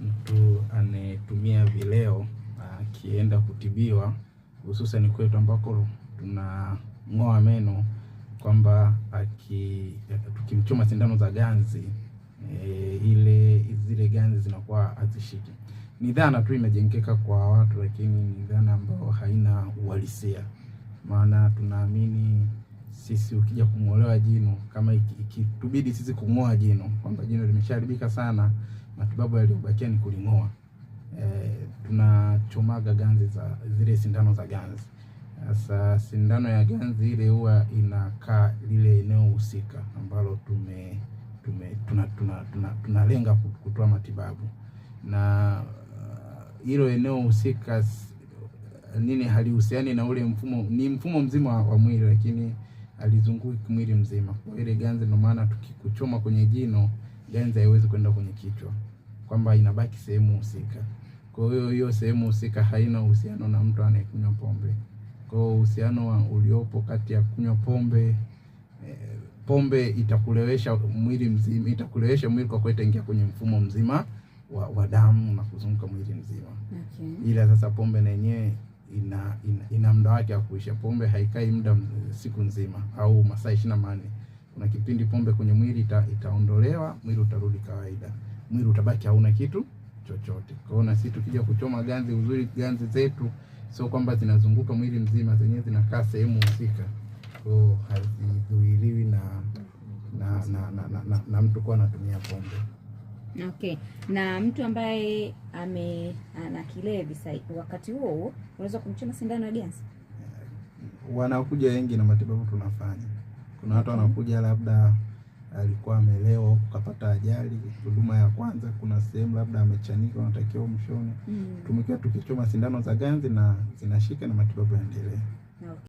Mtu anayetumia vileo akienda kutibiwa, hususan kwetu ambako tunang'oa meno, kwamba tukimchoma sindano za ganzi ile zile ganzi zinakuwa hazishiki. Ni dhana tu imejengeka kwa watu, lakini ni dhana ambayo haina uhalisia, maana tunaamini sisi ukija kung'olewa jino kama ikitubidi sisi kung'oa jino kwamba jino limeshaharibika sana, matibabu yaliyobakia ni kuling'oa. Tunachomaga ganzi za zile sindano za ganzi. Sasa sindano ya ganzi ile huwa inakaa lile eneo husika ambalo tume tume tunalenga tuna, tuna, tuna kutoa matibabu na hilo eneo husika nini halihusiani na ule mfumo, ni mfumo mzima wa mwili, lakini alizunguki mwili mzima. Kwa ile ganzi, ndio maana tukikuchoma kwenye jino, ganzi haiwezi kwenda kwenye kichwa, kwamba inabaki sehemu husika. Kwa hiyo hiyo sehemu husika haina uhusiano na mtu anayekunywa pombe. Kwa hiyo uhusiano uliopo kati ya kunywa pombe pombe itakulewesha mwili mzima, itakulewesha mwili kwa kuwa itaingia kwenye mfumo mzima wa damu na kuzunguka mwili mzima. Ila sasa pombe na yenyewe ina muda wake wa kuisha. Pombe haikai muda siku nzima au masaa 24. Kuna kipindi pombe kwenye mwili itaondolewa, mwili utarudi kawaida, mwili utabaki hauna kitu chochote. Kwa hiyo na sisi tukija kuchoma ganzi, uzuri ganzi zetu sio kwamba zinazunguka mwili mzima, zenyewe zinakaa sehemu husika, kwa hiyo hazidhuiriwi na mtu kuwa anatumia pombe. Okay. Na mtu ambaye ana kilevi sasa, wakati huo huo unaweza kumchoma sindano ya ganzi? Wanakuja wengi na matibabu tunafanya. Kuna watu wanakuja labda alikuwa amelewa ukapata ajali, huduma ya kwanza, kuna sehemu labda amechanika, unatakiwa umshone. Tumekuwa tukichoma sindano za ganzi na zinashika na matibabu yaendelee.